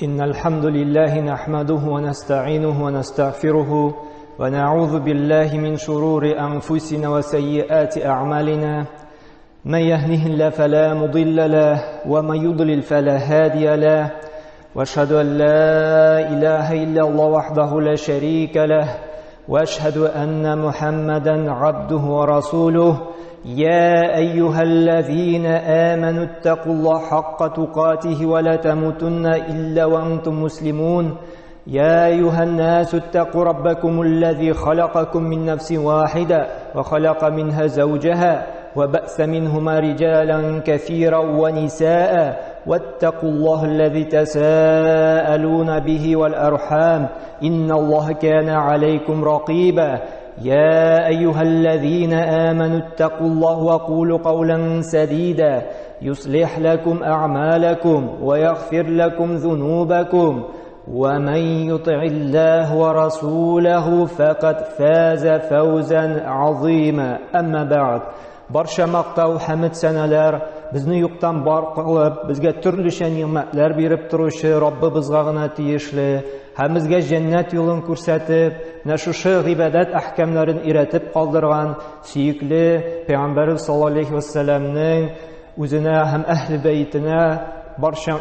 إن الحمد لله نحمده ونستعينه ونستغفره ونعوذ بالله من شرور أنفسنا وسيئات أعمالنا من يهده الله فلا مضل له ومن يضلل فلا هادي له واشهد أن لا إله إلا الله وحده لا شريك له واشهد أن محمدا عبده ورسوله يا أيها الذين آمنوا اتقوا الله حق تقاته ولا تموتن إلا وأنتم مسلمون يا أيها الناس اتقوا ربكم الذي خلقكم من نفس واحدة وخلق منها زوجها وبأس منهما رجالا كثيرا ونساء واتقوا الله الذي تساءلون به والأرحام إن الله كان عليكم رقيبا يا أيها الذين آمنوا اتقوا الله وقولوا قولا سديدا يصلح لكم أعمالكم ويغفر لكم ذنوبكم ومن يطع الله ورسوله فقد فاز فوزا عظيما أما بعد Барча мактау, хәмед сәнәләр безне юктан бар кылып, безгә төрлечә нигъмәтләр биреп торучы Раббыбызга гына тиешле һәм безгә җәннәт юлын күрсәтеп, менә шушы гыйбадәт әхкамнарын өйрәтеп калдырган сөекле Пәйгамбәребез саллаллаһу алейхи вәссәламнең үзенә һәм әһле бәйтенә барча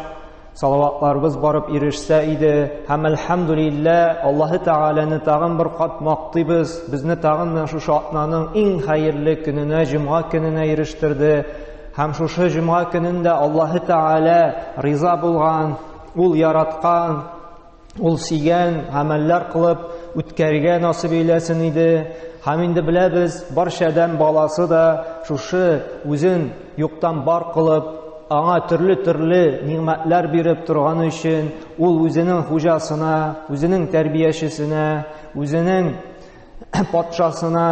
Салаватларыбыз барып ирешсә иде. Һәм әлхәмдүлиллә, Аллаһы Тәгаләне тагын бер кат мактыйбыз. Безне тагын менә шушы атнаның иң хәерле көненә, җомга көненә ирештерде. Һәм шушы җомга көнендә Аллаһы Тәгалә риза булган, ул яраткан, ул сөйгән гамәлләр кылып үткәрергә насыйп әйләсен иде. Һәм инде беләбез, барча адәм баласы да шушы үзен юктан бар кылып, аңа төрле-төрле нигъмәтләр биреп торганы өчен, ул үзенең хуҗасына, үзенең тәрбиячесенә, үзенең патшасына,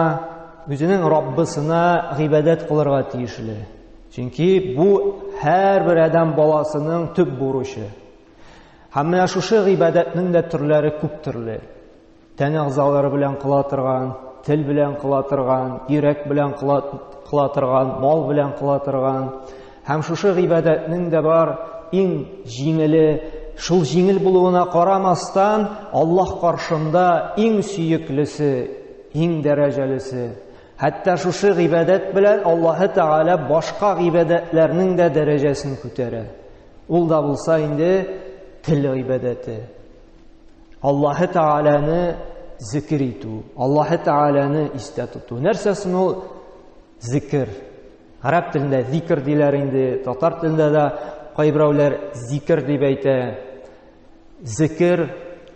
үзенең Раббысына гыйбадәт кылырга тиешле. Чөнки бу һәрбер адәм баласының төп бурычы. Һәм менә шушы гыйбадәтнең дә төрләре күп төрле. Тән әгъзалары белән кыла торган, тел белән кыла торган, йөрәк белән кыла торган, мал белән кыла торган. Һәм шушы гыйбадәтнең дә бар иң җиңеле, шул җиңел булуына карамастан, Аллаһ каршында иң сөеклесе, иң дәрәҗәлесе. Хәтта шушы гыйбадәт белән Аллаһы Тәгалә башка гыйбадәтләрнең дә дәрәҗәсен күтәрә. Ул да булса инде тел гыйбадәте. Аллаһы Тәгаләне зикер итү, Аллаһы Тәгаләне истә тоту. Нәрсәсен ул зикер? Гарәп телендә зикер диләр инде, татар телендә дә кайберәүләр зикер дип әйтә. Зикер,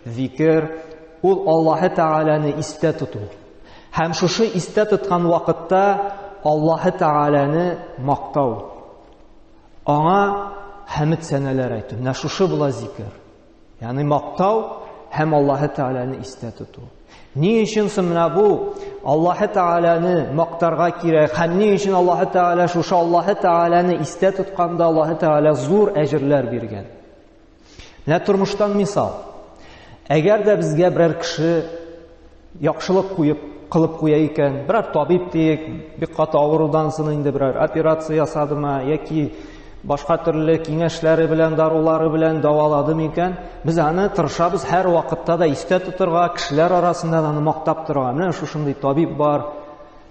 зикер ул Аллаһы Тәгаләне истә тоту. Һәм шушы истә тоткан вакытта Аллаһы Тәгаләне мактау. Аңа хәмд сәнәләр әйтү. Менә шушы була зикер. Ягъни мактау һәм Аллаһы Тәгаләне истә тоту. Ни өчен соң менә бу Аллаһы Тәгаләне мактарга кирәк? Һәм ни өчен Аллаһы Тәгалә шушы Аллаһы Тәгаләне истә тотканда Аллаһы Тәгалә зур әҗерләр биргән? Менә тормыштан мисал. Әгәр дә безгә берәр кеше яхшылык куеп кылып куя икән, берәр табиб диек, бик каты авырудан соң инде берәр операция ясадымы яки башка төрле киңәшләре белән, дарулары белән дәвалады микән, без аны тырышабыз һәр вакытта да истә тотырга, кешеләр арасында да аны мактап торырга. Менә шушындый табиб бар,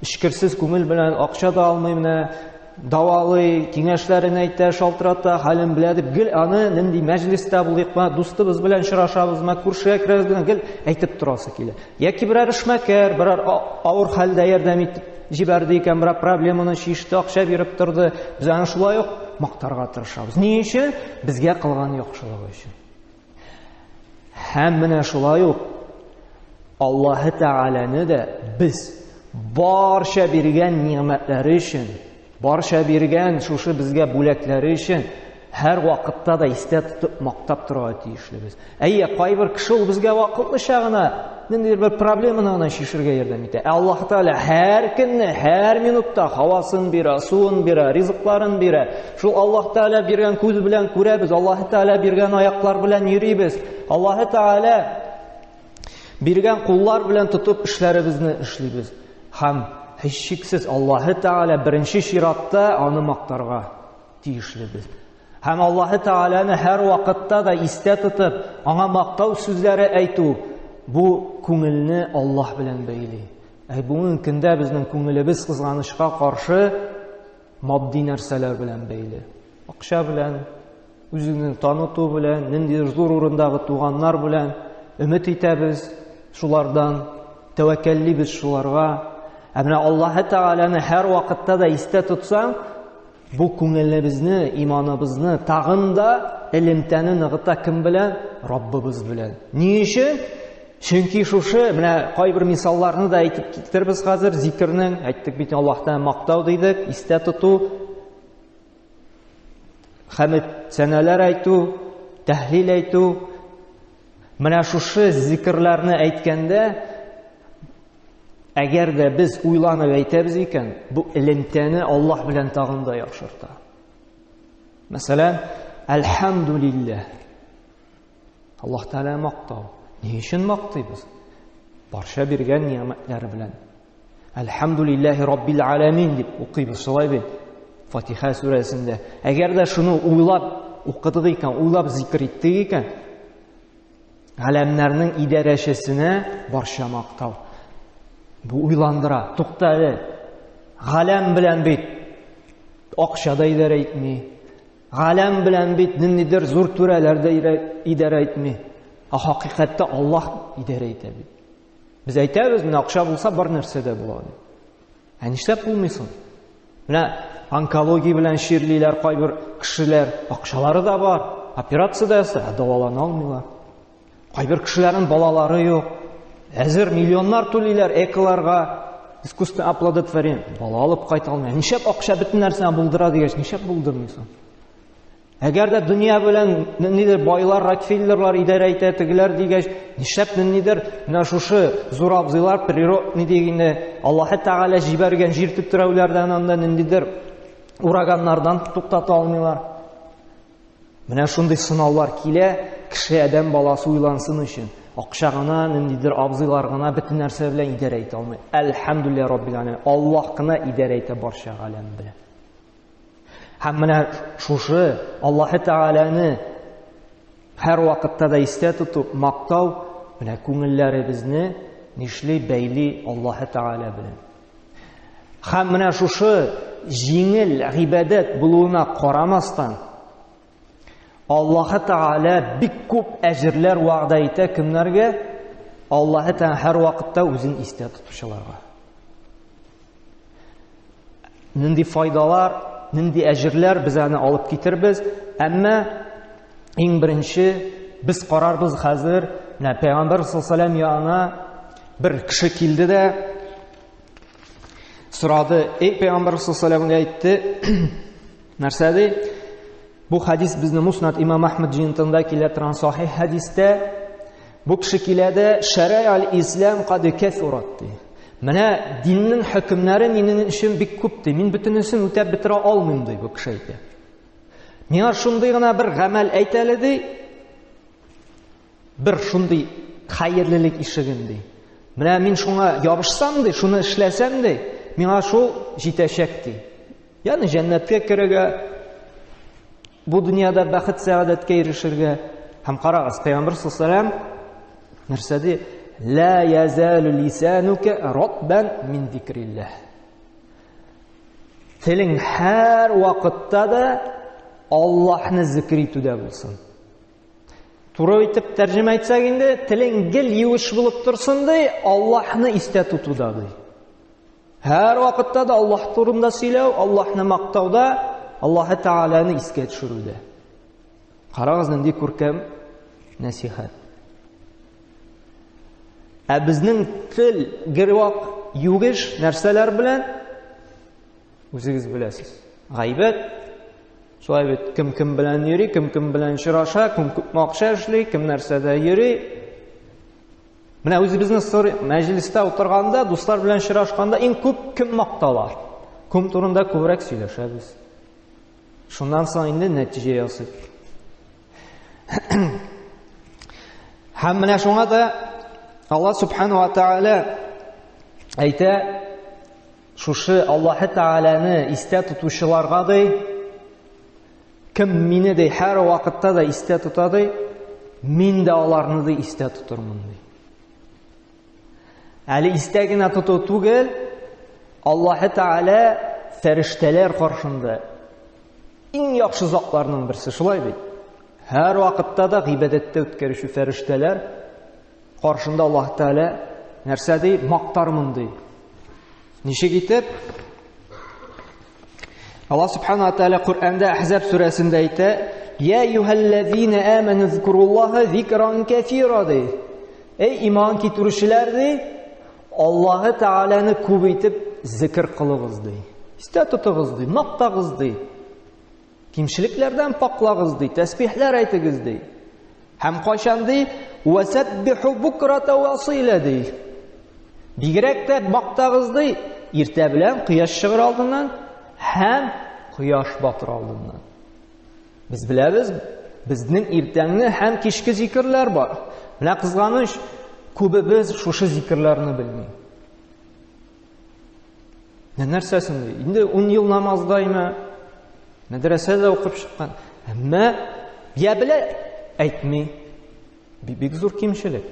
эчкерсез күңел белән акча да алмый менә давалый, киңәшләрен әйтә, шалтырата, хәлен белә дип гел аны нинди мәҗлестә булыйкмы, дустыбыз белән очрашабызмы, күршегә керәбезме, гел әйтеп торасы килә. Яки берәр эшмәкәр, берәр авыр хәлдә ярдәм итеп җибәрде икән, берәр проблеманы чиште, акча биреп торды. Без аны шулай ук мактарга тырышабыз. Ни өчен? Безгә кылган яхшылыгы өчен. Һәм менә шулай ук Аллаһы Тәгаләне дә без барча биргән нигъмәтләре өчен, барча биргән шушы безгә бүләкләре өчен һәр вакытта да истә тотып мактап торырга тиешлебез. Әйе, кайбер кеше ул безгә вакытлыча гына ниндидер бер проблеманы гына чишергә ярдәм итә. Ә Аллаһ Тәгалә һәр көнне, һәр минутта һавасын бирә, суын бирә, ризыкларын бирә. Шул Аллаһ Тәгалә биргән күз белән күрәбез, Аллаһ Тәгалә биргән аяклар белән йөрибез. Аллаһ Тәгалә биргән куллар белән тотып эшләребезне эшлибез. Һәм һичшиксез Аллаһ Тәгалә беренче чиратта аны мактарга тиешлебез. Һәм Аллаһы Тәгаләне һәр вакытта да истә тотып, аңа мактау сүзләре әйтү бу күңелне Аллаһ белән бәйли. Ә бүгенге көндә безнең күңелебез кызганычка каршы матди нәрсәләр белән бәйле. Акча белән, үзеңне таныту белән, ниндидер зур урындагы туганнар белән өмет итәбез шулардан, тәвәккәллибез шуларга. Ә менә Аллаһы Тәгаләне һәр вакытта да истә тотсаң, бу күңелебезне, иманыбызны тагын да элемтәне ныгыта кем белән? Раббыбыз белән. Ни өчен? Чөнки шушы, менә кайбер мисалларны да әйтеп китербез хәзер, зикернең, әйттек бит Аллаһтан мактау дидек, истә тоту, хәмед сәнәләр әйтү, тәһлил әйтү. Менә шушы зикерләрне әйткәндә, әгәр дә без уйланып әйтәбез икән, бу элемтәне Аллаһ белән тагын да яхшырта. Мәсәлән, әлхәмдулилләһ. Аллаһ Тәгалә мактау. Ни өчен мактыйбыз? Барча биргән ни'мәтләре белән. Әлхәмдулилләһи раббил аламин дип укыйбыз, шулай бит? Фатиха сүрәсендә. Әгәр дә шуны уйлап укыдык икән, уйлап зикр иттек икән, галәмнәрнең идарәчесенә барча мактау. Бу уйландыра. Тукта әле. Галәм белән бит акча да идарә итми. Галәм белән бит ниндидер зур түрәләр дә идарә итми. Ә хакыйкатьтә Аллаһ идарә итә бит. Без әйтәбез, менә акча булса бар нәрсә дә була дип. Ә нишләп булмый соң? Менә онкология белән чирлиләр кайбер кешеләр, акчалары да бар, операция дә ясый, ә дәвалана алмыйлар. Кайбер кешеләрнең балалары юк. Әзер миллионнар түлиләр эколарга, искусственное оплодотворение. Бала алып кайта алмый. Нишләп акча бөтен нәрсәне булдыра дигәч, нишләп булдырмый соң? Әгәр дә дөнья белән ниндидер байлар, Рокфеллерлар идарә итә, тегеләр дигәч, нишләп ниндидер менә шушы зур абзыйлар природный дигәнне Аллаһы Тәгалә җибәргән җир тетрәүләрдән анда ниндидер ураганнардан туктата алмыйлар. Менә шундый сынаулар килә, кеше адәм баласы уйлансын өчен. Акча гына, ниндидер абзыйлар гына бөтен нәрсә белән идарә итә алмый. Әлхәмдүлилләһ Раббил галәмин. Аллаһ кына идарә итә барча галәм белән. Һәм менә шушы Аллаһы Тәгаләне һәр вакытта да истә тотып, мактау менә күңелләребезне нишли бәйли Аллаһы Тәгалә белән. Һәм менә шушы җиңел гыйбадәт булуына карамастан, Аллаһы Тәгалә бик күп әҗерләр вәгъдә итә кемнәргә? Аллаһы Тәгалә һәр вакытта үзен истә тотучыларга. Нинди файдалар, нинди әҗерләр без аны алып китербез. Әмма иң беренче без карарбыз хәзер, менә Пәйгамбәр саллаллаху янына бер кеше килде дә сорады. Эй, Пәйгамбәр саллаллаху әйтте, нәрсә ди? Бу хадис безнең Муснад Имам Ахмад җыентында килә торган сахих хадистә. Бу кеше килә дә, шәрә аль-ислам кад кәсурат ди. Менә диннең хөкемнәре минем өчен бик күп ди. Мин бөтенесен үтәп бетерә алмыйм ди бу кеше әйтә. Миңа шундый гына бер гамәл әйт әле ди. Бер шундый хәерлелек ишеген ди. Менә мин шуңа ябышсам ди, шуны эшләсәм ди, миңа шул җитәчәк ди. Ягъни җәннәткә керергә, бу дөньяда бәхет сәгадәткә ирешергә. Һәм карагыз, Пәйгамбер саллаллаху нәрсә ди? Ла язалу лисанука ратбан мин зикрилләһ. Телең һәр вакытта да Аллаһны зикр итүдә булсын. Туры итеп тәрҗемә итсәк инде, телең гел юеш булып торсын ди, Аллаһны истә тотуда ди. Һәр вакытта да Аллаһ турында сөйләү, Аллаһны мактауда, Аллаһы Тәгаләне искә төшерүдә. Карагыз, нинди күркәм нәсихәт. Ә безнең тел гел вак югеш нәрсәләр белән? Үзегез беләсез. Гайбәт, шулай бит, кем кем белән йөри, кем кем белән очраша, кем күпме акча эшли, кем нәрсәдә йөри. Менә үзебезне сорый, мәҗлестә утырганда, дуслар белән очрашканда иң күп кем мактала? Кем турында күбрәк сөйләшәбез? Шуннан соң инде нәтиҗә ясыйк. Һәм менә шуңа да Алла субхану ва тааля әйтә, шушы Аллаһы Тәгаләне истә тотучыларга ди, Кем мине ди һәр вакытта да истә тота ди, мин дә аларны ди истә тотырмын ди. Әле истә генә тоту түгел, Аллаһы Тәгалә фәрештәләр каршында иң яхшы затларның берсе, шулай бит? Һәр вакытта да гыйбадәттә үткәрүче фәрештәләр каршында Аллаһ Тәгалә нәрсә ди? Мактармын ди. Ничек итеп? Аллаһ Субхану ва Тәгалә Коръәндә Әхзаб сүрәсендә әйтә: "Я юһәлләзина аману зкуруллаһа зикран кәсира" ди. Эй иман китерүчеләр ди, Аллаһы Тәгаләне күп итеп зикр кылыгыз ди. Истә тотыгыз ди, мактагыз ди. Кимчелекләрдән паклагыз ди, тәсбихләр әйтегез ди. Һәм кайчан ди, васаббиху букрата васила ди. Бигрәк тә мактагыз ди, иртә белән кояш чыгыр алдыннан һәм кояш батыр алдыннан. Без беләбез, безнең иртәнге һәм кичке зикерләр бар. Менә кызганыч, күбебез шушы зикерләрне белми. Менә нәрсәсен ди? Инде 10 ел намаздаймы? Мәдрәсәдә укып чыккан. Әмма я белә, әйтми. Бик зур кимчелек.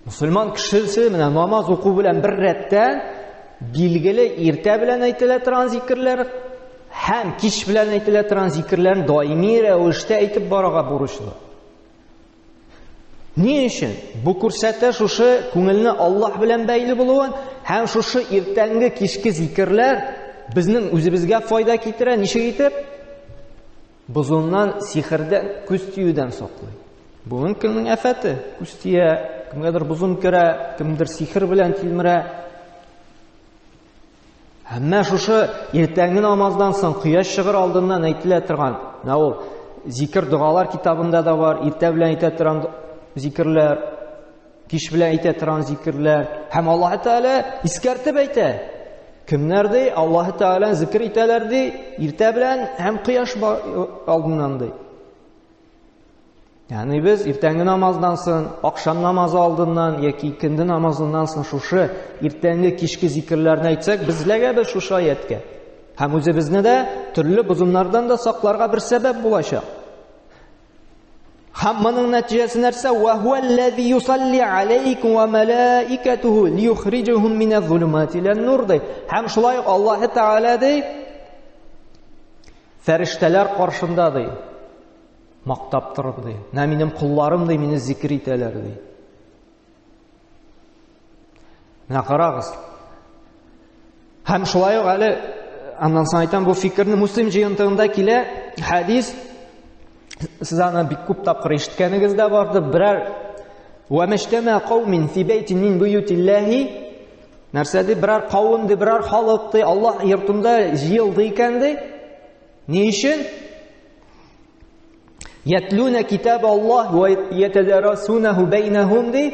Мусульман кешесе менә намаз уку белән бер рәттән билгеле иртә белән әйтелә торган зикерләр һәм кич белән әйтелә торган зикерләрне даими рәвештә әйтеп барырга бурычлы. Ни өчен? Бу күрсәтә шушы күңелне Аллаһ белән бәйле булуын һәм шушы иртәнге кичке зикерләр безнең үзебезгә файда китерә. Ничек итеп? Бозымнан, сихердән, күз тиюдән саклый. Бүген кемнең афәте? Күз тия, кемгәдер бозым керә, кемдер сихер белән тилмерә. Әмма шушы иртәнге намаздан соң кояш чыгыр алдыннан әйтелә торган, менә ул зикер догалар китабында да бар, иртә белән әйтә торган зикерләр, кич белән әйтә торган зикерләр. Һәм Аллаһ Тәгалә искәртеп әйтә. Кемнәр ди, Аллаһ Тәгаләне зикер итәләр ди, иртә белән һәм кояш алдыннан ди. Ягъни без иртәнге намаздан соң, ахшам намазы алдыннан яки икенде намазыннан соң шушы иртәнге кичке зикерләрне әйтсәк, без эләгәбез шушы аяткә. Һәм үзебезне дә төрле бозымнардан да сакларга бер сәбәп булачак. Һәм моның нәтиҗәсе нәрсә? Ва хуаллази юсалли алейкум ва малаикатуху лиюхриҗухум миназ-зулумати илән-нур ди. Һәм шулай ук Аллаһ Тәгалә ди, фәрештәләр каршында ди, мактап торыр ди. Менә минем колларым ди, мине зикр итәләр ди. Менә карагыз. Һәм шулай ук әле аннан соң әйтәм, бу фикерне Муслим җыентыгында килә хәдис. Сез аны бик күп тапкыр ишеткәнегез дә бардыр. Берәр ва мәштәмә каумин фи бәйтин мин буютиллаһи нәрсә ди? Берәр кавым ди, берәр халык ди, Аллаһ йортында җыелды икән ди. Ни өчен? Ятлуна китаб Аллаһ ва ятадарасунаху бәйнәһум ди.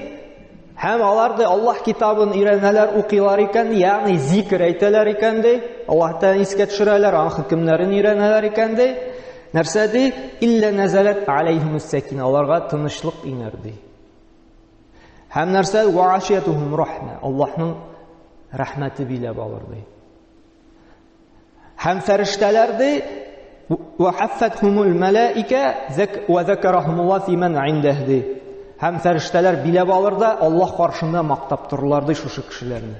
Һәм алар ди Аллаһ китабын өйрәнәләр, укыйлар икән, ягъни зикр әйтәләр икән ди. Аллаһ Тәгалә искә төшерәләр, аның хөкемнәрен өйрәнәләр икән ди. Нәрсә ди? Илля назалат алейхимус сакина. Аларга тынычлык иңәр ди. Һәм нәрсә? Ва ашиятухум рахма. Аллаһның рәхмәте биләп алыр ди. Һәм фәрештәләр ди, ва хаффатхумул малаика ва закарахумулла фи ман индәһ ди. Һәм фәрештәләр биләп алыр да Аллаһ каршында мактап торырлар ди шушы кешеләрне.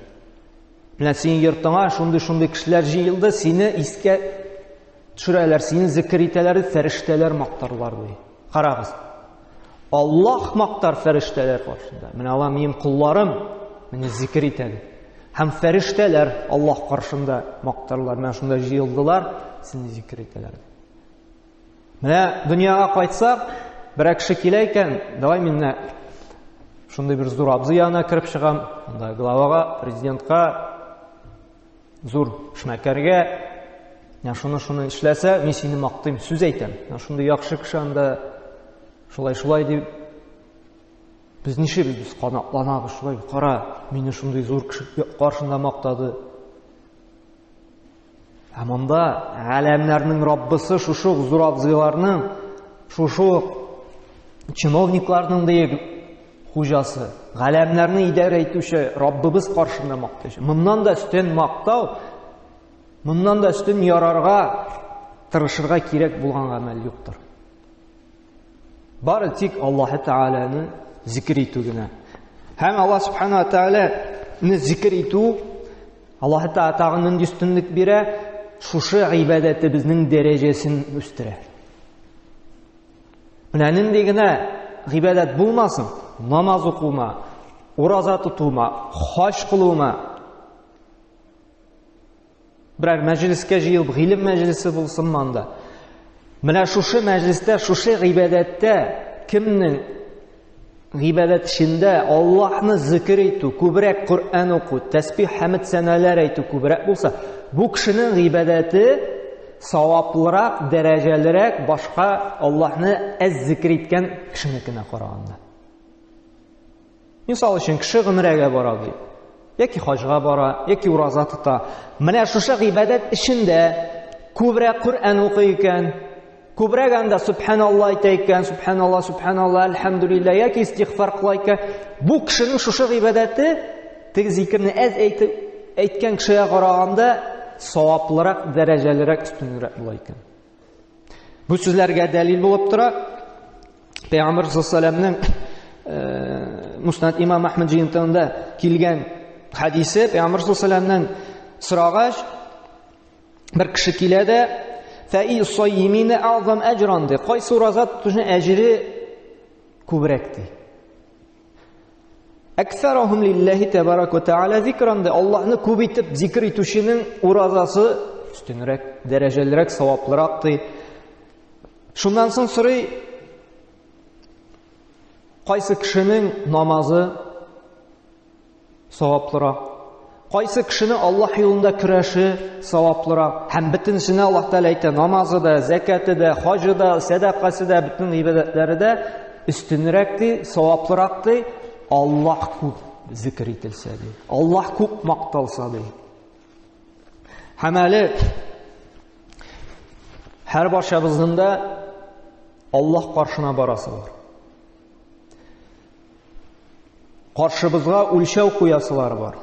Менә синең йортыңа шундый-шундый кешеләр җыелды, сине искә төшерәләр, сине зикер итәләр, фәрештәләр мактарлар ди. Карагыз. Аллаһ мактар фәрештәләр каршында. Менә алар минем колларым, мине зикер итә. Һәм фәрештәләр Аллаһ каршында мактарлар. Менә шунда җыелдылар, сине зикер итәләр. Менә дөньяга кайтсак, берәр кеше килә икән, давай мин менә шундый бер зур абзый янына кереп чыгам, анда главага, президентка, зур эшмәкәргә, менә шуны-шуны эшләсә, мин сине мактыйм, сүз әйтәм. Менә шундый яхшы кеше анда шулай-шулай дип Без нишлибез? Без канатланабыз шулай. Кара, мине шундый зур кеше каршында мактады. Ә монда галәмнәрнең Раббысы шушы ук зур абзыйларның, шушы ук чиновникларның диек хуҗасы, галәмнәрне идарә итүче Раббыбыз каршында мактаучы. Моннан да өстен мактау, моннан да өстен ярарга. тырышырга кирәк булган гамәл юктыр. Бары тик Аллаһы Тәгаләне зикер итү генә. Һәм Аллаһ Субхана Тәгаләне зикер итү Аллаһы Тәгалә тагын нинди өстенлек бирә? Шушы гыйбадәтебезнең дәрәҗәсен үстерә. Менә нинди генә гыйбадәт булмасын, намаз укума, ураза тотума, хаҗ кылума, Берәр мәҗлескә җыелып, гыйлем мәҗлесе булсынмы анда? Менә шушы мәҗлестә, шушы гыйбадәттә кемнең гыйбадәт эчендә Аллаһны зикер итү, күбрәк Коръән уку, тәсбих, хәмд, сәнәләр әйтү күбрәк булса, бу кешенең гыйбадәте саваплырак, дәрәҗәлерәк башка Аллаһны әз зикер иткән кешенекенә караганда. Мисал өчен, кеше гомрәгә бара ди. Яки хаҗга бара, яки ураза тота. Менә шушы гыйбадәт эчендә күбрәк Коръән укый икән, күбрәк анда субханалла әйтә икән, субханалла, субханалла, әлхәмдүлилләһ, яки истигъфар кыла икән, бу кешенең шушы гыйбадәте теге зикерне әз әйтеп әйткән кешегә караганда саваплырак, дәрәҗәлерәк, өстенрәк була икән. Бу сүзләргә дәлил булып тора. Пәйгамбер саллаллаху Муснад имам Әхмәд җыентыгында килгән хадисе Пәйгамбер саллаллаху сорагач, бер кеше килә дә, "Фәи сайимина азам әҗран" ди. Кайсы ураза тотучының әҗере күбрәк ди. Әксәрахум лилләһи тәбарак ва тәгалә зикран ди. Аллаһны күп итеп зикр итүченең уразасы өстенрәк, дәрәҗәлерәк, саваплырак ди. Шуннан соң сорый, кайсы кешенең намазы саваплырак? Кайсы кешенең Аллаһ юлында көрәше саваплырак? Һәм бөтенесенә Аллаһ Тәгалә әйтә, намазы да, зәкяты да, хаҗы да, сәдакасы да, бөтен гыйбадәтләре дә өстенрәк ди, саваплырак ди, Аллаһ күп зикр ителсә ди. Аллаһ күп макталса ди. Һәм әле һәр барчабызның да Аллаһ каршына барасы бар. Каршыбызга үлчәү куясылар бар.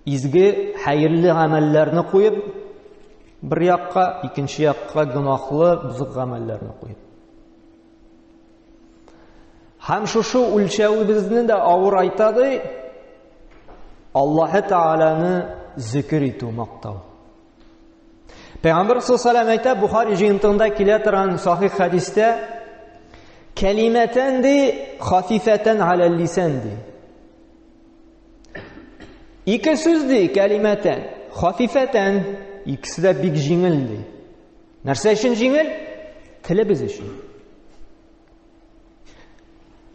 Изге, хәерле гамәлләрне куеп, бер якка, икенче якка гөнаһлы, бозык гамәлләрне куеп. Һәм шушы үлчәвебезне дә авырайта ди, Аллаһы Тәгаләне зикер итү, мактау. Пәйгамбер саллаллаху әйтә, Бухари җыентыгында килә торган сахих хәдистә, кәлимәтән ди, хафифәтән галәл лисан ди. Ике сүз ди, кәлимәтән, хафифәтән, икесе дә бик җиңел ди. Нәрсә өчен җиңел? Телебез өчен.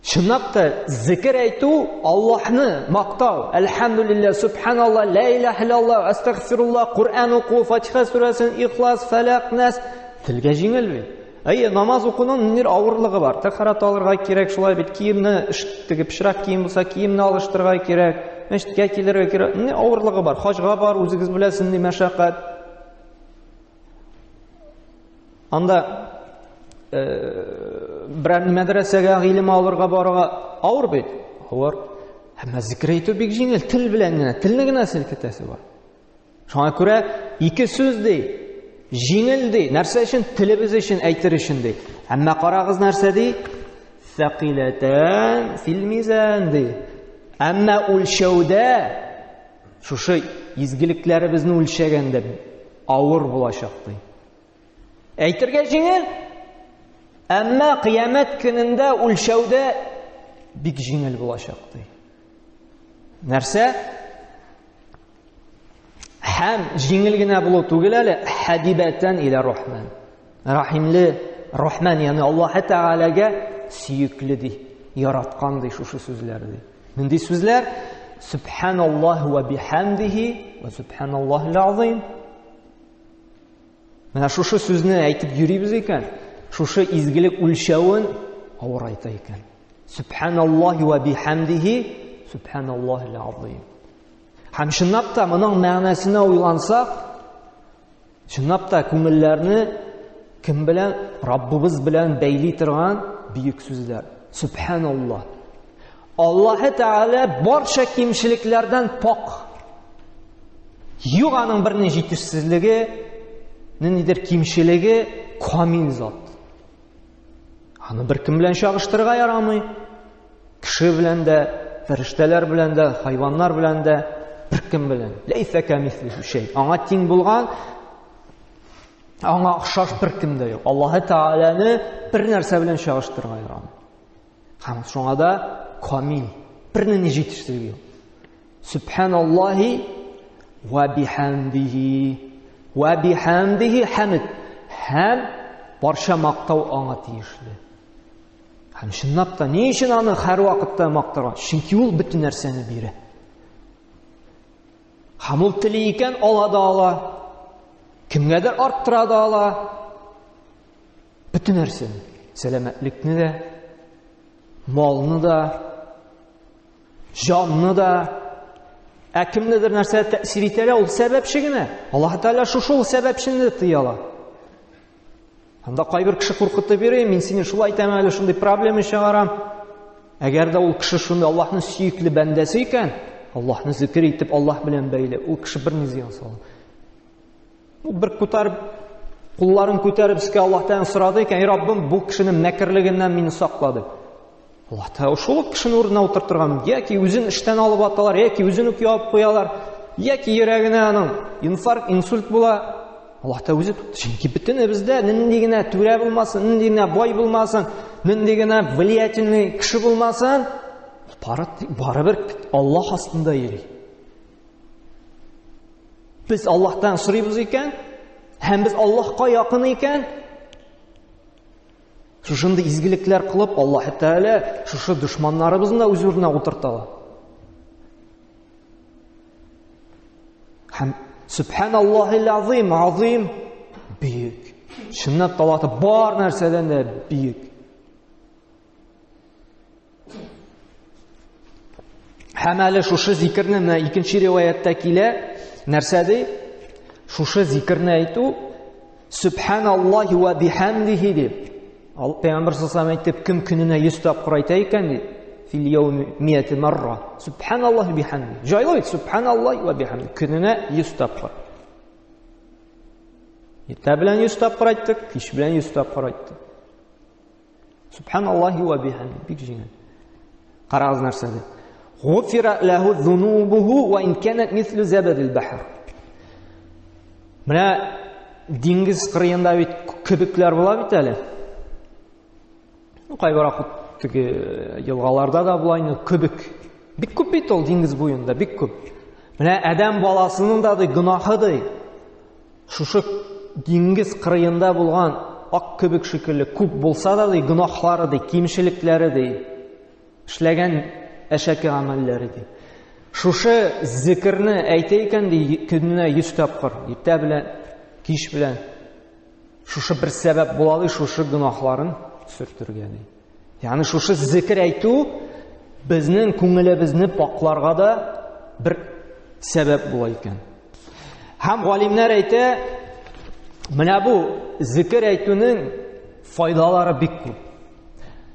Чынлап та зикер әйтү, Аллаһны мактау, әлхәмдүлилләһ, субханалла, ла илаһ иллаллаһ, астагфируллаһ, Коръән уку, Фатиха сүрәсен, Ихлас, Фәләк, Нәс телгә җиңел бит. Әйе, намаз укуның ниндидер авырлыгы бар. Тәһарәт алырга кирәк, шулай бит, киемне теге пычрак кием булса, киемне алыштырырга кирәк, мәчеткә килергә кирәк. Ни авырлыгы бар? Хаҗга бар, үзегез беләсез, ни мәшәкать. Анда э, берәр мәдрәсәгә гыйлем алырга барырга авыр бит. Авыр. Әмма зикр әйтү бик җиңел, тел белән генә, телне генә селкетәсе бар. Шуңа күрә ике сүз ди, җиңел ди. Нәрсә өчен? Телебез өчен әйтер өчен ди. Әмма карагыз нәрсә ди? Сәкиләтән фил мизан ди. Әмма үлчәүдә шушы изгелекләребезне үлчәгәндә авыр булачак ди. Әйтергә җиңел, әмма кыямәт көнендә үлчәүдә бик җиңел булачак ди. Нәрсә? Һәм җиңел генә булу түгел әле, хәбибәтән илә рахман. Рахимле Рахман, ягъни Аллаһ Тәгаләгә сөекле ди, яраткан ди шушы сүзләр ди. Нинди сүзләр? Субханаллаһ ва бихамдихи ва субханаллаһил азим. Менә шушы сүзне әйтеп йөрибез икән, шушы изгелек үлчәвен авырайта икән. Субханаллаһи ва бихамдихи субханаллаһил азим. Һәм чынлап та моның мәгънәсенә уйлансак, чынлап та күңелләрне кем белән? Раббыбыз белән бәйли торган бөек сүзләр. Субханаллаһ. Аллаһы Тәгалә барча кимчелекләрдән пак. Юк аның берни җитешсезлеге, Ниндидер кимчелеге камил зат. Аны бер кем белән чагыштырырга ярамый. Кеше белән дә, фәрештәләр белән дә, хайваннар белән дә, бер кем белән. Ләйсә кәмислихи шәй. Аңа тиң булган, аңа охшаш бер кем дә юк. Аллаһы Тәгаләне бер нәрсә белән чагыштырырга ярамый. Һәм шуңа да камил, бернинди җитешсезлеге юк. Сүбхәналлаһи ва бихамдихи. Ва бихамдихи хамд. Һәм барча мактау аңа тиешле. Һәм чынлап та ни өчен аны һәрвакытта мактарга? Чөнки ул бөтен нәрсәне бирә. Һәм ул тели икән, ала да ала. Кемгәдер арттыра да ала. Бөтен нәрсәне, сәламәтлекне дә, малны да, җанны да, ә кемнедер нәрсә тәэсир итә ул сәбәпче генә. Аллаһ Тәгалә шушы ул сәбәпчене дә тыя ала. Анда кайбер кеше куркытып йөри, мин сине шулай итәм әле, шундый проблема чыгарам. Әгәр дә ул кеше шундый Аллаһның сөекле бәндәсе икән, Аллаһны зикер итеп, Аллаһ белән бәйле, ул кеше берни зыян салмый. Ул бер күтәреп, кулларын күтәреп өскә Аллаһтан сорады икән, "Эй Раббым, бу кешенең мәкерлегеннән мине сакла" дип. Аллаһ Тәгалә шул ук кешене урынына утыртырга мөмкин. Яки үзен эштән алып аталар, яки үзен үк ябып куялар, яки йөрәгенә аның инфаркт, инсульт була. Аллаһ Тәгалә үзе чөнки бөтенебездә нинди генә түрә булмасын, нинди генә бай булмасын, нинди генә влиятельный кеше булмасын, барыбер Аллаһ астында йөри. Без Аллаһтан сорыйбыз икән, һәм без Аллаһка якын икән, шушындый изгелекләр кылып, Аллаһ Тәгалә шушы дошманнарыбызны да үз урынына утырта ала. Һәм Сүбхәналлаһил азим, азим, бөек. Чынлап та Аллаһ бар нәрсәдән дә бөек. Һәм әле шушы зикерне менә икенче риваятьтә килә. Нәрсә ди? Шушы зикерне әйтү Сүбханаллаһи ва бихамдихи дип. Ал Пәйгамбер саллаллаху әйтеп, кем көненә 100 тапкыр әйтә икән ди. Фил яуми миәте марра. Сүбханаллаһи бихамди. Җайлы бит, Сүбханаллаһи ва бихамди. Көненә 100 тапкыр. Иртә белән 100 тапкыр әйттек, кич белән 100 тапкыр әйттек. Субханаллахи ва бихамди. Бик җиңел. Карагыз нәрсә ди. Гуфира лаху зунубуху ва ин канат мислу забадил бахр. Менә диңгез кырыенда бит көбекләр була бит әле. Ну, кайбер вакыт теге э, елгаларда да була инде көбек. Бик күп бит ул диңгез буенда, бик күп. Менә адәм баласының да ди гөнаһы ди. Шушы диңгез кырыенда булган ак көбек шикелле күп булса да ди, гөнаһлары ди, кимчелекләре ди, эшләгән әшәке гамәлләре ди. Шушы зикерне әйтә икән ди, көненә 100 тапкыр, иртә белән, кич белән. Шушы бер сәбәп була ди, шушы гөнаһларын сөртергә ди. Ягъни шушы зикер әйтү безнең күңелебезне пакларга да бер сәбәп була икән. Һәм галимнәр әйтә, менә бу зикер әйтүнең файдалары бик күп.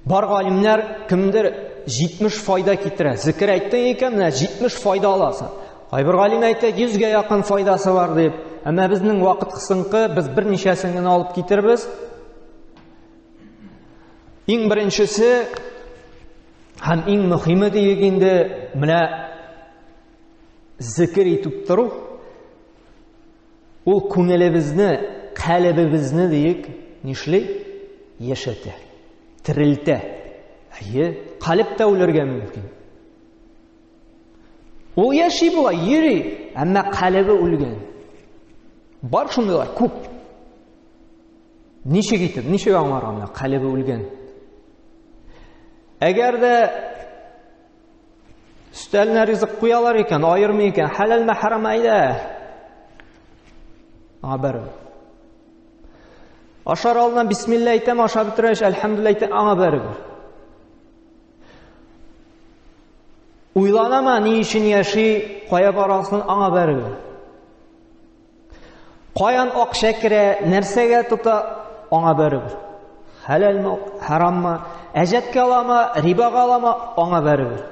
Бар галимнәр кемдер 70 файда китерә. Зикер әйттең икән, менә 70 файда аласың. Кайбер галим әйтә, 100гә якын файдасы бар дип. Әмма безнең вакыт кысынкы, без берничәсен генә алып китербез. Иң беренчесе һәм иң мөһиме диек инде, менә зикер итеп тору, ул күңелебезне, калебебезне диек, нишли? Яшәтә, терелтә. Әйе, калеб тә үлергә мөмкин. Ул яши була, йөри, әмма калебе үлгән. Бар шундыйлар күп. Ничек итеп, ничек аңларга менә калебе үлгән? Әгәр дә өстәленә ризык куялар икән, аермый икән, хәләлме, хараммы, әйдә. Аңа барыбер. Ашар алдыннан бисмилла әйтәм, ашап бетергәч, әлхәмдүлилләһ әйтәм, аңа барыбер. Уйланама, ни өчен яши, кая барасын, аңа барыбер. Каян акча керә, нәрсәгә тота, аңа барыбер. Хәләлме, хараммы, әҗәткә аламы, рибага аламы, аңа барыбер.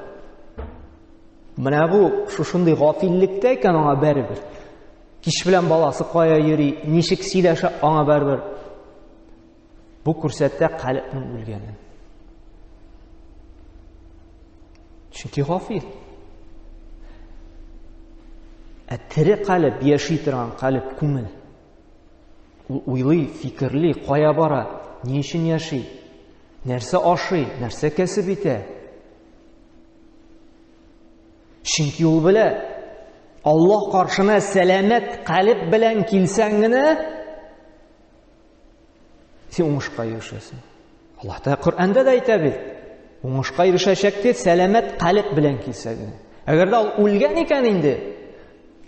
Менә бу шушындый гафиллектә икән, аңа барыбер. Кич белән баласы кая йөри, ничек сөйләшә, аңа барыбер. Бу күрсәтә калебнең үлгәнен. Чөнки гафил. Ә тере калеб, яши торган калеб, күңел. Ул уйлый, фикерли, кая бара, ни өчен яши, нәрсә ашый, нәрсә кәсеп итә. Чөнки ул белә, Аллаһ каршына сәламәт калеб белән килсәң генә, син уңышка ирешәсең. Аллаһ Тәгалә Коръәндә дә әйтә бит. Уңышка ирешәчәк дип сәламәт калеб белән килсә генә. Әгәр дә ул үлгән икән инде,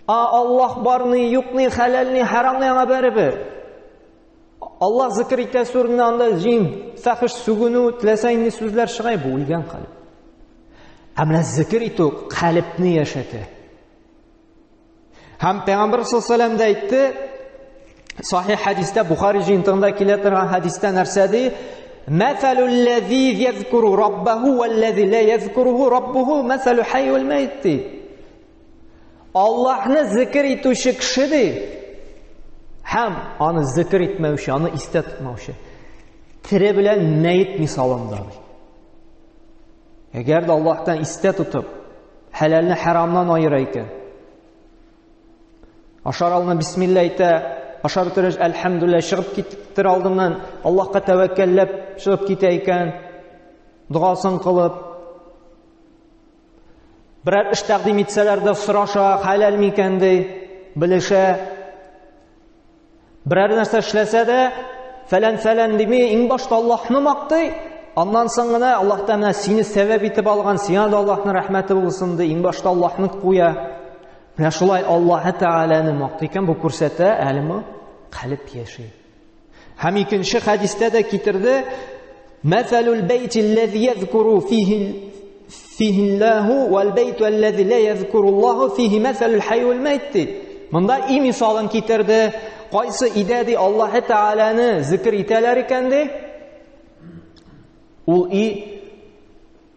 а Аллаһ барны, юкны, хәләлне, харамны аңа барыбер. Аллаһ зикр итә сүрне анда җин, фәхиш сүгенү, теләсә нинди сүзләр чыга, бу үлгән калеб. Ә менә зикр итү калебне яшәтә. Һәм Пәйгамбер саллаллаху дә әйтте, сахих хәдистә, Бухари җыентыгында килә торган хәдистә нәрсә ди? Мәсәлүл ләзи язкуру раббаху вәлләзи ла язкуруһу раббуху мәсәлү хай вәл мәйт ди. Аллаһны зикр итүче кеше ди. Һәм аны зикр итмәүче, аны истә тотмаучы тере белән мәет мисалында ди. Әгәр дә Аллаһтан истә тотып, хәләлне хәрамнан аера икән. Ашар алдыннан бисмилла әйтә, ашар бетереш әлхәмдүлилләһ чыгып киттер алдыннан Аллаһка тәвәккәлләп чыгып китә икән, догасын кылып, берәр эш тәкъдим итсәләр дә сораша, хәләл микән ди, белешә. Берәр нәрсә эшләсә дә, фәлән-фәлән дими, иң башта Аллаһны мактый, аннан соң гына Аллаһ Тәгалә сине сәбәп итеп алган, сиңа да Аллаһның рәхмәте булсын ди, иң башта Аллаһны куя. Менә шулай Аллаһ Тәгаләне мактый икән, бу күрсәтә, әлеме калеб яши. Һәм икенче хәдистә дә китерде, Мәсәлул бәйти аллази язкуру фихи фихи Аллаху вал бәйту аллази ла язкуру Аллаху фихи мәсәлул хай вал мәйт ди. Монда и мисалын китерде. Кайсы идә ди Аллаһ Тәгаләне зикр итәләр икән ди? Ул и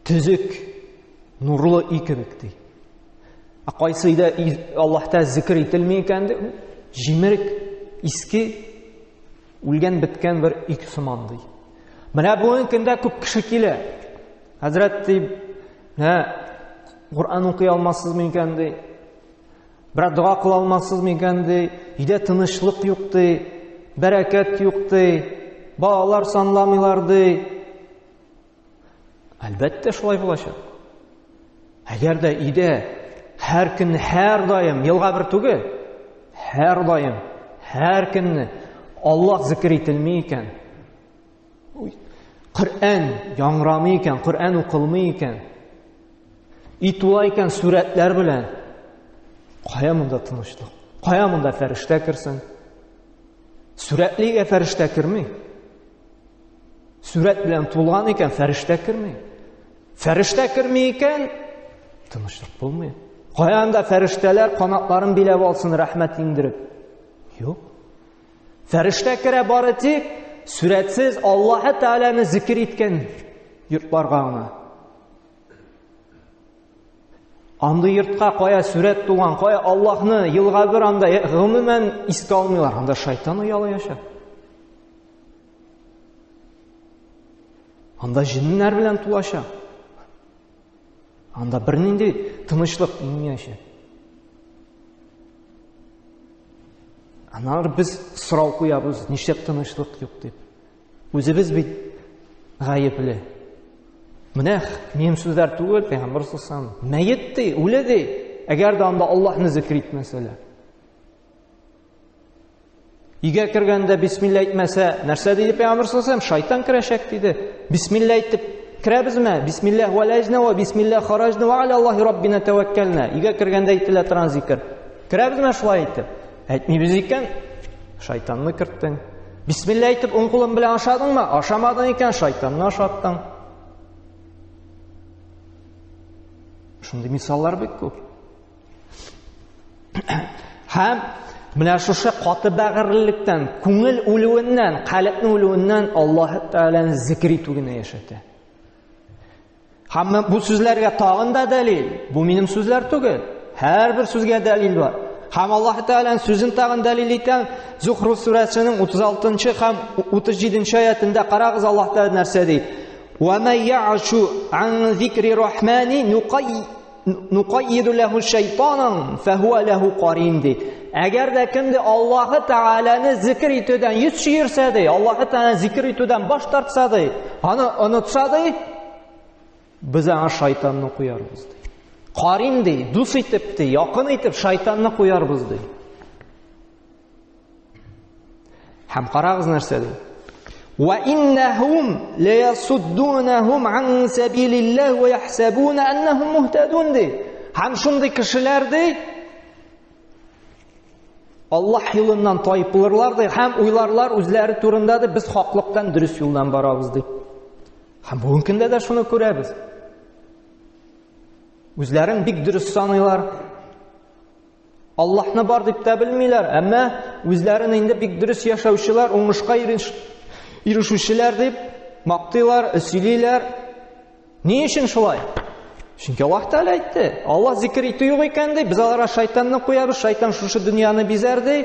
төзек, нурлы и кебек ди. Ә кайсы өйдә Аллаһ Тәгалә зикр ителми икән ди, җимерек, иске, үлгән беткән бер өй сыман ди. Менә бүгенге көндә күп кеше килә. Хәзрәт ди, менә Коръән укый алмассызмы икән ди. Берәр дога кыла алмассызмы икән ди. Өйдә тынычлык юк ди, бәрәкәт юк ди, балалар санламыйлар ди. Әлбәттә шулай булачак. Әгәр дә өйдә һәр көн, һәр даим, елга бер түгел, һәр даим, һәр көнне Аллаһ зикр ителми икән, Коръән яңрамый икән, Коръән укылмый икән, өй тула икән сурәтләр белән, кая монда тынычлык? Кая монда фәрештә керсен? Сурәтле өйгә фәрештә керми. Сүрәт белән тулган икән, фәрештә керми. Фәрештә керми икән, тынычлык булмый. Каян да фәрештәләр канатларын биләп алсын, рәхмәт иңдереп. Юк. Фәрештә керә бары тик сүрәтсез Аллаһы Тәгаләне зикер иткән йортларга гына. Андый йортка кая сүрәт туган, кая Аллаһны елга бер анда гомумән искә алмыйлар. Анда шайтан оялаячак. Анда җеннәр белән тулачак. Анда бернинди тынычлык иңмәячәк. Аннары без сорау куябыз, нишләп тынычлык юк дип. Үзебез бит гаепле. Менә минем сүзләр түгел, пәйгамбәр саллаллаху мәет ди, үле ди. Әгәр дә анда Аллаһны зикр итмәсәләр. Өйгә кергәндә бисмилла әйтмәсә, нәрсә диде пәйгамбәр саллаллаху Шайтан керәчәк диде. Бисмилла әйтеп керәбезме? Бисмилла валәҗнә ва бисмилла хараҗна ва аля Аллаһи раббина тәвәккәлнә. Өйгә кергәндә әйтелә торган зикер. Керәбезме шулай итеп? Әйтмибез икән, шайтанны керттең. Бисмилла әйтеп уң кулың белән ашадыңмы? Ашамадың икән, шайтанны ашаттың. Шундый мисаллар бик күп. Һәм менә шушы каты бәгырьлелектән, күңел үлүеннән, калебнең үлүеннән Аллаһ Тәгаләне зикр итү генә яшәтә. Һәм бу сүзләргә тагын да дәлил. Бу минем сүзләр түгел. Һәрбер сүзгә дәлил бар. Һәм Аллаһ Тәгаләнең сүзен тагын дәлил итәм. Зухруф сүрәсенең 36 һәм 37 аятында карагыз, Аллаһ Тәгалә нәрсә ди? Ва ма я'шу ан зикри рахмани нукайиду лаху шайтанан фахуа лаху карин ди. Әгәр дә кем дә Аллаһ Тәгаләне зикр итүдән йөз чөерсә ди, Аллаһ Тәгаләне зикр итүдән баш тартса ди, аны онытса ди, без аңа шайтанны куярбыз ди. Карин ди, дус итеп ди, якын итеп шайтанны куярбыз ди. Һәм карагыз нәрсә ди. Ва иннахум ла ясуддунахум ан сабилиллаһ ва яхсабуна аннахум муһтадун ди. Һәм шундый кешеләр ди, Аллаһ юлыннан тайпылырлар ди һәм уйларлар үзләре турында ди, без хаклыктан дөрес юлдан барабыз ди. Һәм бүгенге көндә дә шуны күрәбез. Үзләрен бик дөрес саныйлар. Аллаһны бар дип тә белмиләр, әмма үзләрен инде бик дөрес яшәүчеләр, уңышка ирешүчеләр дип мактыйлар, сөйлиләр. Ни өчен шулай? Чөнки Аллаһ Тәгалә әйтте, Аллаһ зикер итү юк икән ди, без аларга шайтанны куябыз, шайтан шушы дөньяны бизәр ди.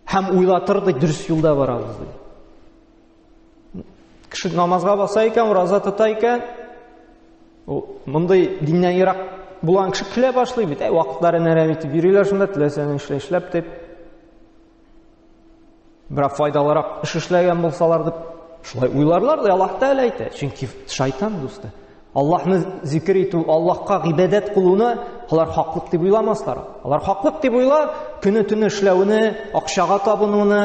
Һәм уйлатыр ди, дөрес юлда барабыз ди. Кеше намазга баса икән, ураза тота икән, ул мондый диннән ерак булган кеше көлә башлый бит. Әй, вакытларын әрәм итеп йөриләр шунда, теләсә ни эшлә эшләп дип. Бераз файдалырак эш эшләгән булсалар дип шулай уйларлар да Аллаһ Тәгалә әйтә. Чөнки шайтан дусты. Аллаһны зикр итү, Аллаһка гыйбадәт кылуны алар хаклык дип уйламаслар. Алар хаклык дип уйлар, көне-төне эшләүне, акчага табынуны.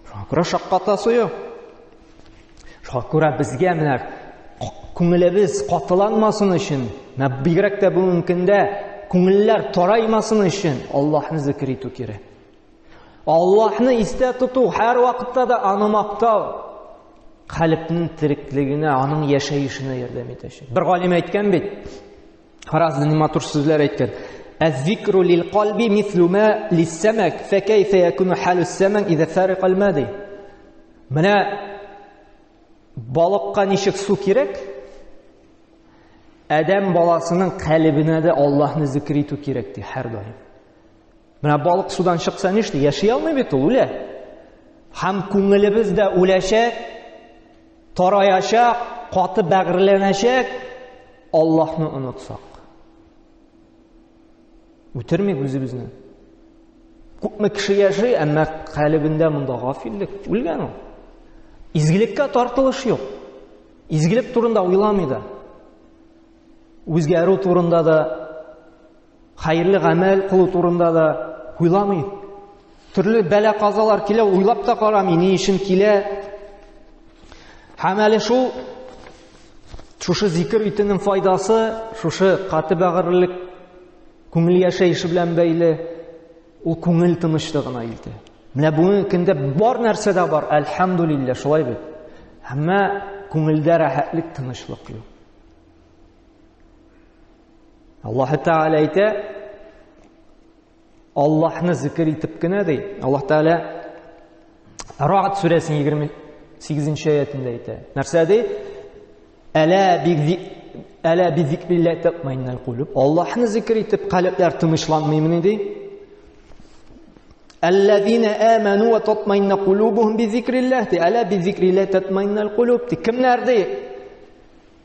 Шуңа күрә шаккатасы юк. Шуңа күрә безгә менә күңелебез катыланмасын өчен, менә бигрәк тә бүгенге көндә күңелләр тараймасын өчен Аллаһны зикр итү кирәк. Аллаһны истә тоту, һәр вакытта да аны мактау калебнең тереклегенә, аның яшәешенә ярдәм итәчәк. Бер галим әйткән бит, Карагыз, нинди матур сүзләр әйткән. Әз-зикру лил кальби мислу ма лис-самак, фа кайфа якуну халу с-самак иза фарика аль-ма ди. Менә балыкка ничек су кирәк? Адәм баласының калебенә дә Аллаһны зикр итү кирәк ди һәрдаим. Менә балык судан чыкса нишли? Яши алмый бит ул, үлә. Һәм күңелебез дә үләчәк, тараячак, каты бәгырьләнәчәк, Аллаһны онытсак. Үтермик үзебезне. Күпме кеше яши, әмма калебендә монда гафиллек, үлгән ул. Изгелеккә тартылыш юк. Изгелек турында уйламый да. Үзгәрү турында да, хәерле гамәл кылу турында да уйламый. Төрле бәла-казалар килә, уйлап та карамый, ни өчен килә. Һәм әле шул шушы зикер итүнең файдасы, шушы каты бәгырьлек, күңел яшәеше белән бәйле, ул күңел тынычлыгына илтә. Менә бүгенге көндә бар нәрсә дә бар, әлхәмдулилла, шулай бит. Әмма күңелдә рәхәтлек, тынычлык юк. Аллаһ Тәгалә әйтә, Аллаһны зикр итеп кенә ди. Аллаһ Тәгалә Рa'д сүрәсенең 28 нче аятында әйтә. Нәрсә ди? Әлә би Әлә би зикрилләһ татмаиннал кулуб. Аллаһны зикр итеп калебләр тынычланмыймыни ди? Әлләзина аману ва татмаинна кулубухум би зикрилләһ ди. Әлә би зикрилләһ татмаиннал кулуб ди. Кемнәр ди?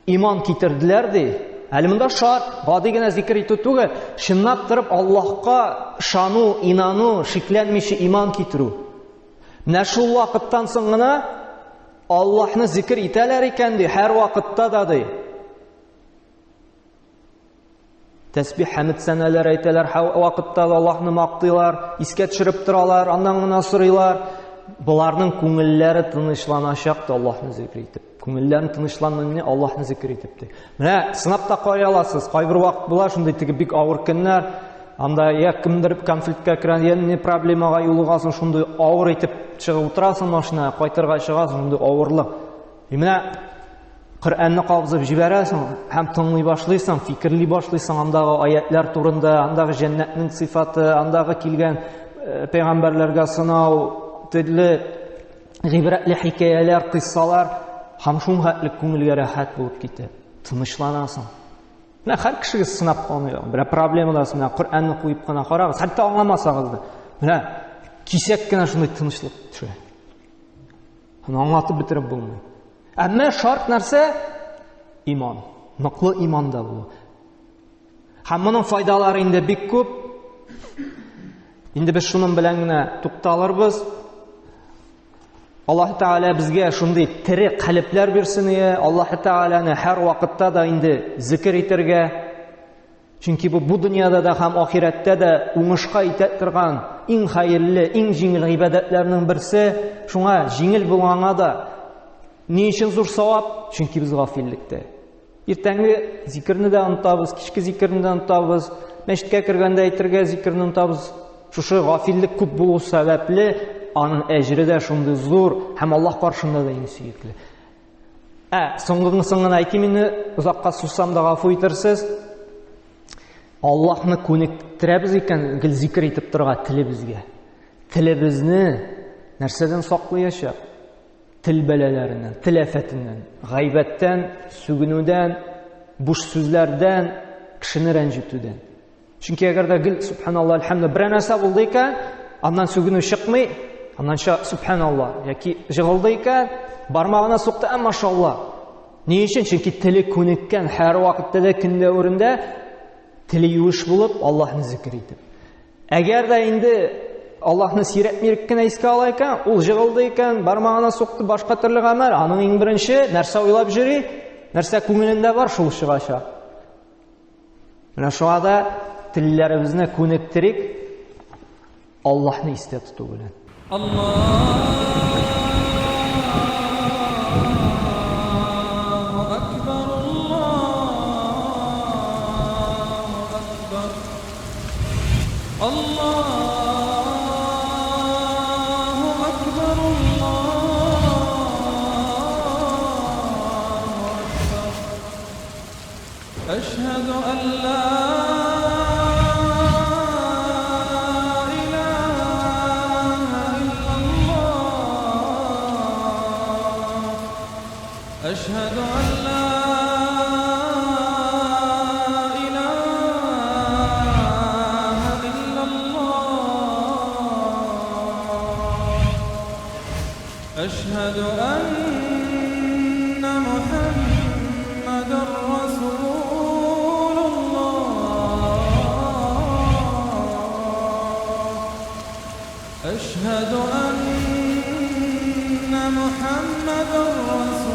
Иман китерделәр ди. Әле монда шарт, гади генә зикер итү түгел, чынлап торып Аллаһка ышану, инану, шикләнмичә иман китерү. Менә шул вакыттан соң гына Аллаһны зикер итәләр икән ди, һәр вакытта да ди. Тәсбих хәмд сәнәләр әйтәләр, һәр вакытта да Аллаһны мактыйлар, искә төшереп торалар, аннан гына сорыйлар. Боларның күңелләре тынычланачак та Аллаһны зикр итеп. Күңелләрен тынычланмый Аллаһны зикр итеп ди. Менә сынап та карый аласыз. Кайбер вакыт була шундый теге бик авыр көннәр. Анда я кемдер конфликтка керә, я не проблемага юлыгасың, шундый авыр итеп чыгып утырасың машинага, кайтырга чыгасың, шундый авырлык. И менә Коръәнне кабызып җибәрәсең һәм тыңлый башлыйсың, фикерли башлыйсың андагы аятлар турында, андагы җәннәтнең сыйфаты, андагы килгән э, пәйгамбәрләргә сынау, төрле гыйбрәтле хикәяләр, кыйссалар һәм шул хәтле күңелгә рәхәт булып китә. Тынычланасың. Менә һәр кешегә сынап калмый. Берәр проблемада менә Коръәнне куеп кына карагыз, хәтта аңламасагыз да. Менә кисәк кенә шундый тынычлык төшә. Аны аңлатып бетереп булмый. Әмма шарт нәрсә? Иман. Ныклы иманда булу. Һәм моның файдалары инде бик күп. Инде без шуның белән генә тукталырбыз. Аллаһ Тәгалә безгә шундый тере калебләр бирсен ие. Аллаһ Тәгаләне һәр вакытта да инде зикер итәргә. Чөнки бу бу дөньяда да һәм ахирәттә дә уңышка итә торган иң хәерле, иң җиңел гыйбадәтләрнең берсе. Шуңа җиңел булганга да ни өчен зур савап? Чөнки без гафиллектә. Иртәнге зикерне дә онытабыз, кичке зикерне дә онытабыз, мәчеткә кергәндә әйтергә зикерне онытабыз. Шушы гафиллек күп булу сәбәпле, аның әҗере дә шундый зур һәм Аллаһ каршында да иң сөекле. Ә соңгысын гына әйтим инде, озакка сузсам да гафу итерсез. Аллаһны күнектерәбез икән, гел зикер итеп торырга телебезгә. Телебезне нәрсәдән саклаячак? Тел бәлаләреннән, тел афәтеннән, гайбәттән, сүгенүдән, буш сүзләрдән, кешене рәнҗетүдән. Чөнки әгәр дә гел субханалла, альхамдулилла берәр нәрсә булды икән, аннан сүгенү чыкмый, аннан ча субханалла яки җыгылды икән, бармагына сукты, ә машалла. Ни өчен? Чөнки теле күнеккән һәр вакытта да көн дәверендә теле юеш булып, Аллаһны зикр итеп. Әгәр дә инде Аллаһны сирәк-мирәк кенә искә ала икән, ул җыгылды икән, бармагына сукты, башка төрле гамәл, аның иң беренче нәрсә уйлап йөри, нәрсә күңелендә бар, шул чыгачак. Менә шуңа да телләребезне күнектерик Аллаһны истә тоту белән. Аллаһу акбар, Аллаһу акбар. Аллаһу акбар, Аллаһу акбар. Әшһәду ан ла илаһа иллаллаһ. Әшһәду ан ла илаһа иллаллаһ. Әшһәду әннә Мухәммәдәр Расулуллаһ. Әшһәду әннә Мухәммәдәр Расулуллаһ.